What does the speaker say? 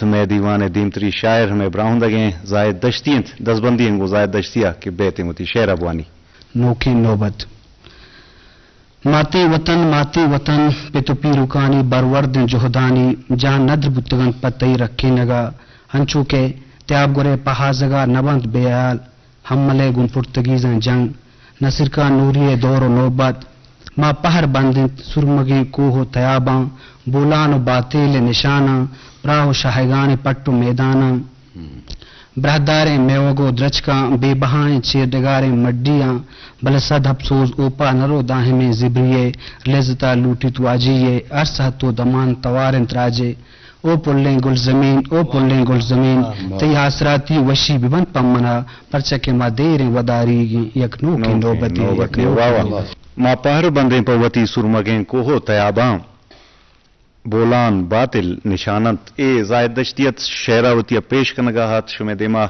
مئے دیوان ءِ دیمتری شاعر مئے براہندگیں زاہد دشتی انت، دزبندی انت گوں زاہد دشتی ءَ کہ بیتیں وتی شعر ءَ بوانی۔ نوکیں نوبت۔ ماتیں وطن، ماتیں وطن، پت ءُ پیرکانی بروردیں جہدانی جان ندر بوتگ انت پہ تئی رکینگ ءَ، انچو کہ تیاب گورے پہازگ ءَ نہ بنت بے ہیال۔ ہمل ءِ گوں پرتگیزاں جنگ، نصیر خان نوری ءِ دور ءُ نوبت، ما پہر بند انت سرمگیں کوہ ءُ تیاباں، بولان ءُ باتیل ءِ نشاناں، پراہ ءُ شاہگان ءِ پٹ ءُ میداناں، براہداریں میوگ ءُ درچکاں، بے بہائیں چیرڈگاریں مڈیاں، بلے صد اپسوز اوپا نہ رو دائمیں زبری ءِ لذت ءَ لوٹیت واجی ءِ ہر سہت ءُ دمان توار انت راجے۔ او پلیں گلزمین، او پلیں گلزمین، تئی آسراتی وشی بہ بنت پہ منا، پرچا کہ ما دیریں وداریگیں یک نوکیں نوبتے، یک نوبتے۔ واہ واہ۔ ما پہر بندیں پہ وتی سرمگیں کوہ ءُ تیاباں، بولان باتل نشان انت۔ اے زاہد دشتی ات، شعر ءَ وتی ءَ پیش کنگ ءَ ات شمئے دیما۔